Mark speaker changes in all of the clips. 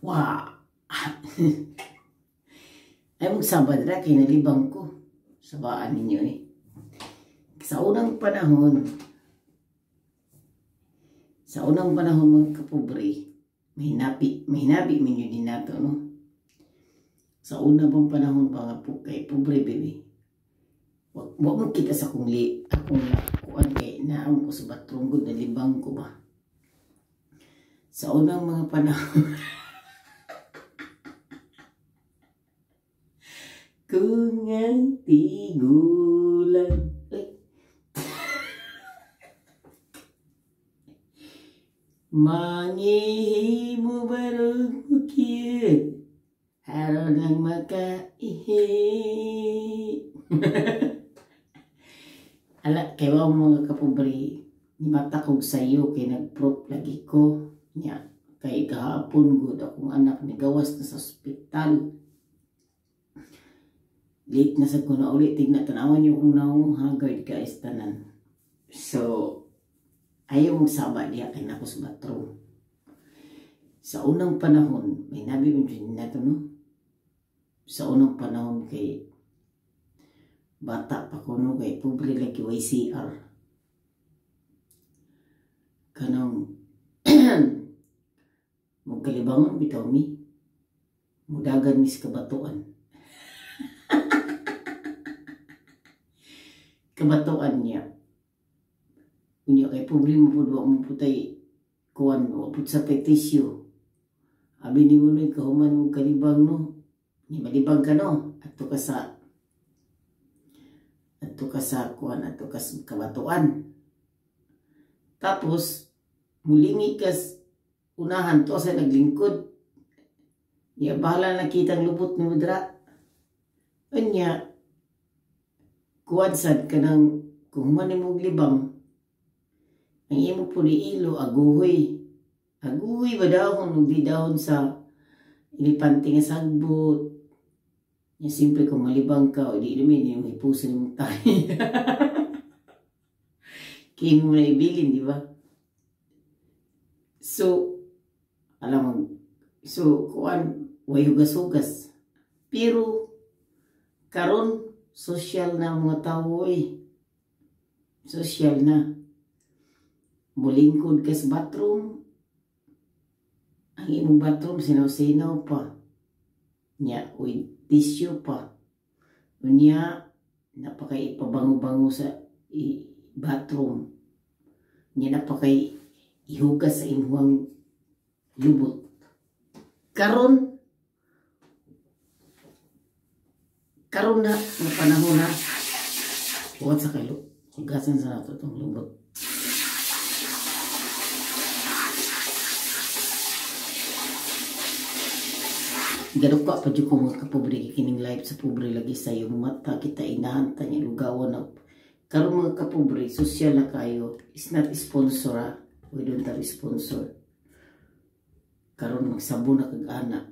Speaker 1: Wa. Ay magsabad ra kay nalibang ko. Sabaan ninyo eh. Sa unang panahon mga kapobre, mahinabi minyo din nato, no? Sa una bang panahon ba nga po kay pobre baby. Wa mo kita sa akong kuan kay naam ko sa bathroom gud, nalibang ko ba. Sa unang mga panahon kung ang tigulang mangihimo barong bukid aron lang makaihi. Ala, kay wa mga kapobre, ni mata kog sayo kay nagprop lagi ko nya kay gahapon gud akong anak nigawas na sa ospital. Late na sad ko na uli, tigna tan-awan niyo kung naong haggard guys tanan. So ayaw mong saba diya kay nako sa bathroom. Sa unang panahon, may nabi mo dyan nato, no? Sa unang panahon kay bata pa ko, no? Kay pobre lagi YCR. Kanang magkalibangon bitaw mi. Mudagan mi sa kabatuan. Kabatuan niya. Unya kay pobre mo pud, wa mo putay kuan, wa pud sa tay tissue. Abi ni mo noy kahuman mo kalibang, no? Ni malibang ka, no? Adto ka sa kuan, adto ka sa kabatuan. Tapos mulingi ka unahan to sa naglingkod. Niya bahala na kitang lubot ni mudra. Unya kuan sad kanang kung human nimo libang, ang imo po ni ilo, aguhoy. Aguhoy ba dahon? Hindi dahon sa ilipante nga sagbot. Ya, siyempre kung malibang ka, o di naman, yung hipusan mong tayo. Kaya mo na ibilin, di ba? So, alam mo, so, kuan, way hugas-hugas. Pero, karon social na mga tao eh. Social na. Mulingkod ka sa bathroom. Ang imong bathroom, sinaw-sinaw pa. Nya, uy, tissue pa. Unya, napakay ipabango-bango sa bathroom. Nya, napakay ihugas sa imuhang lubot. Karon, karon na, ng panahon na, huwag sa kayo, hugasan sa nato itong lubot. Garuka pa dyan ko mga kapobre kining live sa pobre lagi sa iyong mata kita inahanta niya lugawan na karon mga kapobre, social na kayo. It's not sponsor, ha? We don't have sponsor. Karon magsabo na kag ana.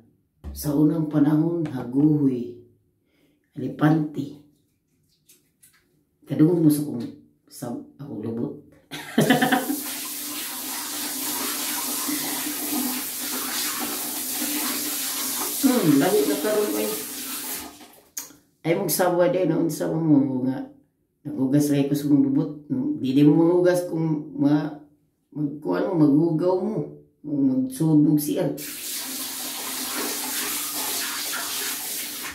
Speaker 1: Sa unang panahon haguhoy, alipante. Kadungog mo sa akong sa akong lubot. Lagi na karon ay. Ay magsawa din noon sa mo nga naghugas lagi ko sa mong lubot. Di mo manghugas kung magkuan mo, maghugaw mo, magsuod mong siya.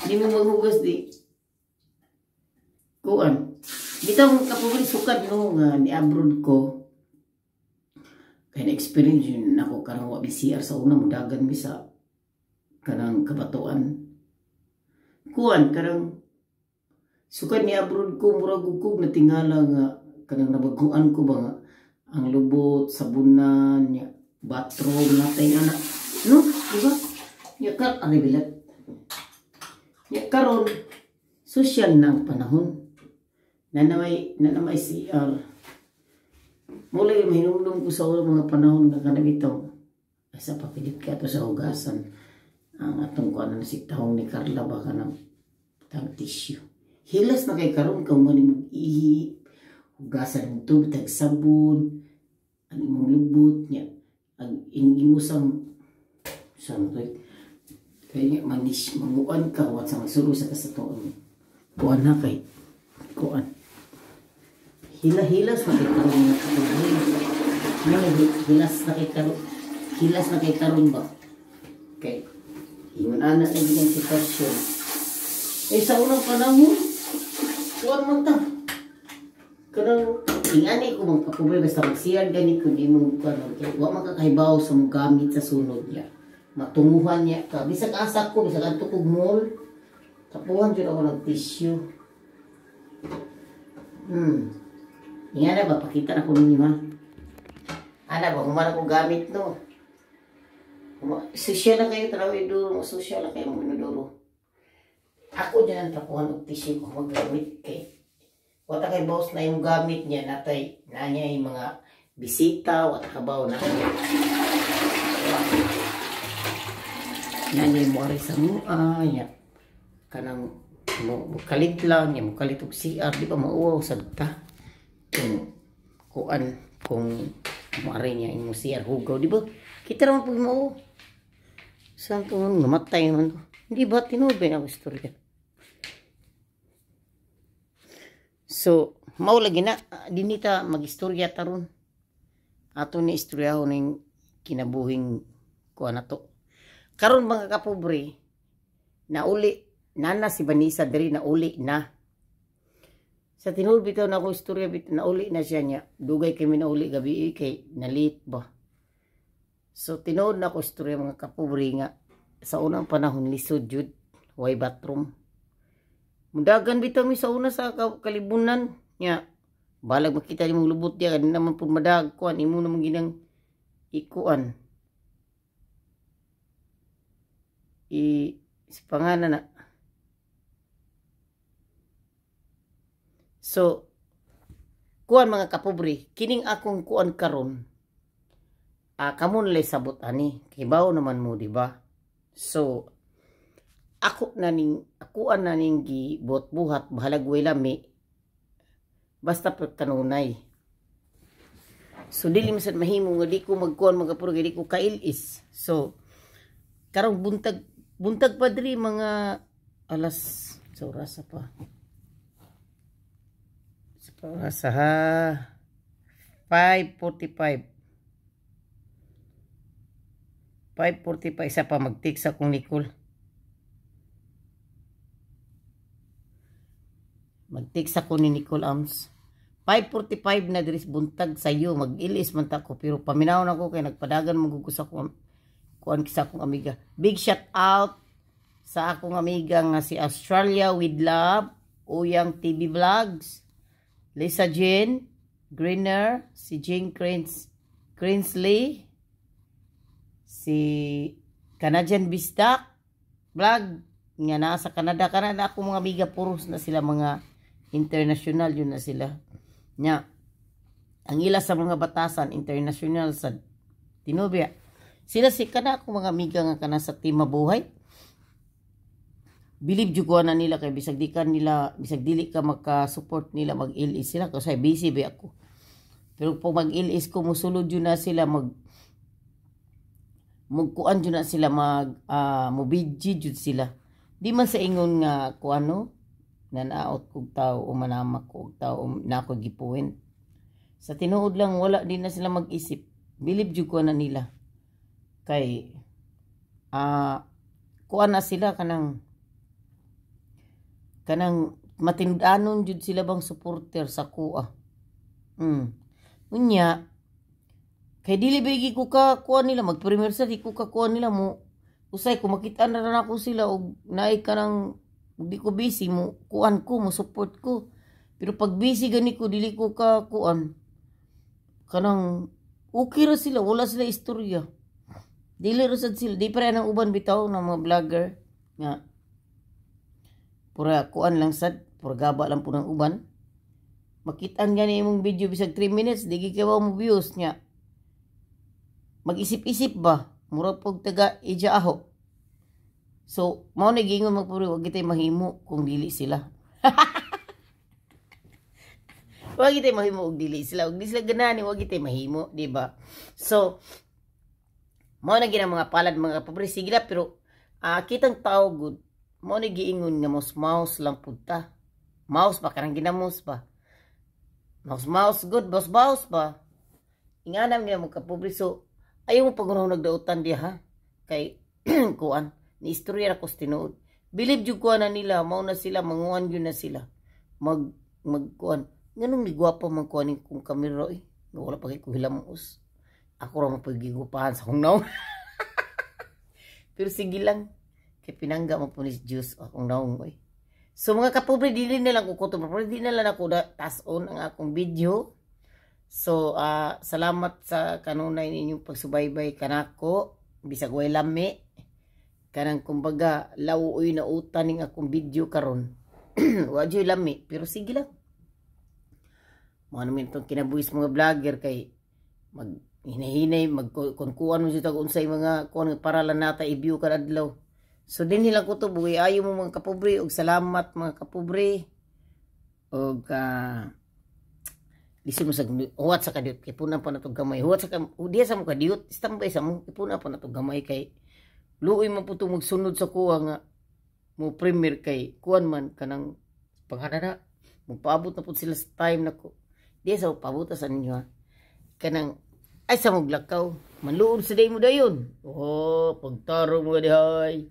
Speaker 1: Di mo maghugas di. Kuan. Bitaw kapobre sukad no nga ni abroad ko. Kay na experience yun nako karong wa BCR sa una mudagan mi sa kanang kabatuan. Kuan karang sukad ni abroad ko murag ug natingala nga kanang nabaguan ko ba nga ang lubot, sabunan, nya, bathroom natay anak. No, di ba? Nya ka ari bilat. Nya karon social na ang panahon. Nanamay nanamay CR. Mulay mahinumdum ko sa mga panahon nga kanang ito. Asa papilit ka to sa hugasan. Ang atong kuan na si tahong ni Carla ba kanang tag tissue. Hilas na kay karon ka man imong ihi, hugasan ng tubig, tag sabon, ang imong lubot niya, ang imusang saan to? Kaya manis manguan ka wat sa magsulo sa kasatoon. Kuan na kay kuan. Hila-hilas na kay karon nga kapobre. Hilas na kay karon. Hilas na kay karon ba? Kay ingon ana na gid ang sitwasyon. Eh sa unang panahon, kuan man ta. Kanang ingani ko mga kapobre, basta mag-CR gani ko di mo kuan kay wa man ka kahibaw sa mong gamit sa sunod niya. Matunguhan niya ka. Bisag asa ko, bisag adto kog mall, tapuhan jud ako ng tissue. Ingana ba, pakita na ko ninyo ha. Ana ba, human ako gamit no. Social na kayo, taraw iduro, social na kayo mga inodoro. Ako dyan ang tapuhan og tissue ko magamit kay wata kay boss na yung gamit niya natay na niya yung mga bisita, wata ka baw na na niya mo ari sa mua niya kanang mo kalit lang niya mo kalit og CR, di ba mauwaw sad ta kung kuan kung moari niya imong CR hugaw, di ba kita ra man pud mao saan to namatay man to, hindi ba tinuod ba na istorya. So mao lagi na dinhi ta magistorya taron ato ni istoryahon ning kinabuhing kuan nato karon mga kapobre. Nauli nana si Vanessa diri, nauli na sa tinuod bitaw na ako istorya bitaw, nauli na siya niya dugay kami nauli gabi kay nalit ba. So tinuod na ako istorya mga kapobre nga sa unang panahon lisod jud, way bathroom. Mudagan bitaw mi sa una sa kalibunan nya balag makita nimong lubot diya kani naman pud madag kuan imo namang ginang ikuan i pangana na. So kuan mga kapobre, kining akong kuan karon kamo nalay sabot ani kibaw naman mo, di ba? So ako na ning akuan na ning gibuhat-buhat bahalag way lami basta pag kanunay. So dili man sad mahimo nga di ko magkuan mga kapobre, di ko kailis. So karong buntag pa diri mga alas sa orasa pa. Sa orasa ha 5:45. 5:45 isa pa mag-text akong Nicole. Mag-text ako ni Nicole Ams. 5:45 na diri buntag sayo, mag-ilis man ta ko pero paminaw na ko kay nagpadagan magugos ako kuan sa akong amiga. Big shout out sa akong amiga nga si Australia with Love, Uyang TV Vlogs, Lisa Jane Greener, si Jane Crinsley, si Canadian Bisdak Vlog nga naa sa Canada. Canada ako mga amiga, puros na sila mga international yun na sila. Nya ang ila sa mga batasan international sa tinubya. Sila si kana ako mga amiga nga kana sa Team Mabuhay. Believe jud ko na nila kay bisag di ka nila, bisag dili ka maka-support nila mag-ilis sila kasi busy ba ako. Pero pag mag-ilis ko mosulod jud na sila mag mugkuan jud na sila mag mobidji jud sila. Di man sa ingon nga kuano nanaot kog tawo o manamak kog tawo na ako gipuwent. Sa tinuod lang wala din na sila mag-isip. Believe jud ko na nila. Kay kuan na sila kanang matinud-anon jud sila bang supporter sa kuha. Unya kay dili ba ko ka kuan nila mag-premier sa di ko ka kuan nila mo usay ko makita na ra nako sila og naay kanang di ko busy mo kuan ko mo support ko. Pero pag busy gani ko dili ko ka kuan kanang okay ra sila, wala sila istorya. Dili ra sad sila, di pa ang uban bitaw ng mga vlogger nga pura kuan lang sad, pura gaba lang po ng uban. Makitaan gani imong video bisag 3 minutes, di gid mo views nya. Mag-isip-isip ba? Murag pog taga ija aho. So, mao na giingon magpuri, wag kitay mahimo kung dili sila. Wag kitay mahimo og dili sila. Og di sila ganani, wag kitay mahimo, di ba? So, mao na gina mga palad mga kapobre. Sige na, pero Kitang tao gud mo ni giingon nga mouse mouse lang pud ta. Mouse ba kanang ginamos ba? Mouse mouse good, mouse mouse ba? Ingana nga mo, kapobre, so ayaw mo pag nagdautan diha ha. Kay kuan ni istorya ko sa tinuod. Believe jud ko na nila, mao na sila manguan gyud na sila. Mag magkuan. Nganong ni gwapa man kuan kung kamera eh. Wala pa kay ko hilamos. Ako ra mapagigupahan sa akong naong. Pero sige lang. Kay pinangga mo po ni Diyos akong naong oy. So mga kapobre, dili na lang ko kutob. Dili na lang ako tas-on ang akong video. So salamat sa kanunay ninyong pagsubaybay kanako bisag way lami. Kanang kumbaga lawoy na utan ning akong video karon. Wa joy lami pero sige lang. Mga namin itong kinabuhis mga vlogger kay mag hinahinay magkunkuan mo siya unsay mga kuan para lang nata i-view kada adlaw. So dinhi lang ko to buhi ayo mo, mga kapobre, ug salamat, mga kapobre, ug lisod mo sa huwat sa kadiyot kay punan pa nato gamay, huwat sa diya sa mo kadiyot, standby sa mo, punan pa nato gamay kay luoy man po magsunod sa kuha nga mo premiere kay kuan man kanang panghanana magpaabot na po sila sa time nako diya sa paabot sa ninyo ha kanang ay sa moglakaw manluod sa day mo dayon. Oh, pagtarong mo dihay.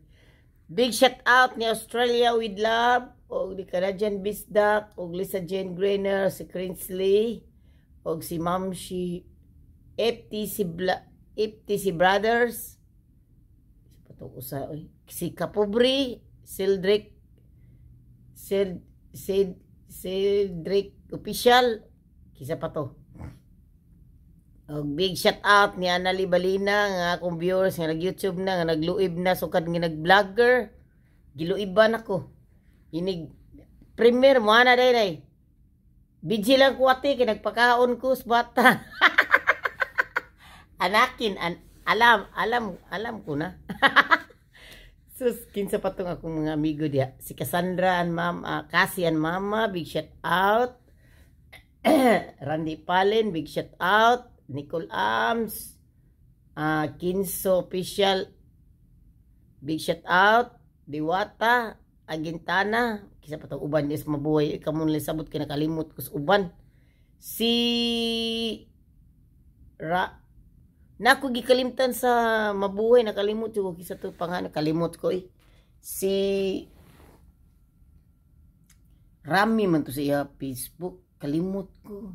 Speaker 1: Big shout out ni Australia with love og ni Canadian Bisdak og Lisa Jane Grainer, si Crinsley og si Mamshi FTC Bla, FTC Brothers. Pato usa oy, si Kapobri Cedric Ced Ced Cedric Official, kisa pa to. Og big shout out ni Anali Balina nga akong viewers nga nag-YouTube na, nga nagluib na sukad nga nag-vlogger. Giluiban ako. Inig premier mo ana day day. Busy lang ko ate kay nagpakaon ko sa bata. Anakin an, alam alam alam ko na. Sus, kinsa pa tong akong mga amigo diha. Si Cassandra and Ma'am, Cassie and Mama, big shout out. Randy Palin, big shout out. Nicole Ams, Kinso Official, big shout out. Diwata, Agintana, kisa pa tong uban is mabuhay, ikaw mo sabot kay nakalimot ko sa uban. Si Ra Nako gikalimtan sa mabuhay, nakalimot ko kisa to pangalan, nakalimot ko eh. Si Rami man to sa iya Facebook, kalimot ko.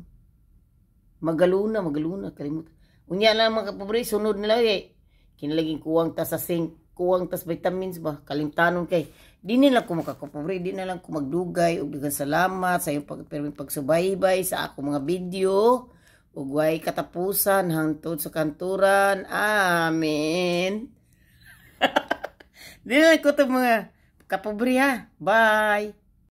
Speaker 1: Magaluna, magaluna, kalimot. Unya lang, mga kapobre, sunod na lang eh. Kinalaging kuwang ta sa zinc, kuwang tas vitamins ba, kalimtanon kay. Di nila ko makakapobre, di na lang ko magdugay. Ug daghang salamat sa iyong pagsubaybay sa ako mga video. Ug way katapusan hangtod sa kanturan. Amen. Di na ko to, mga kapobre ha. Bye.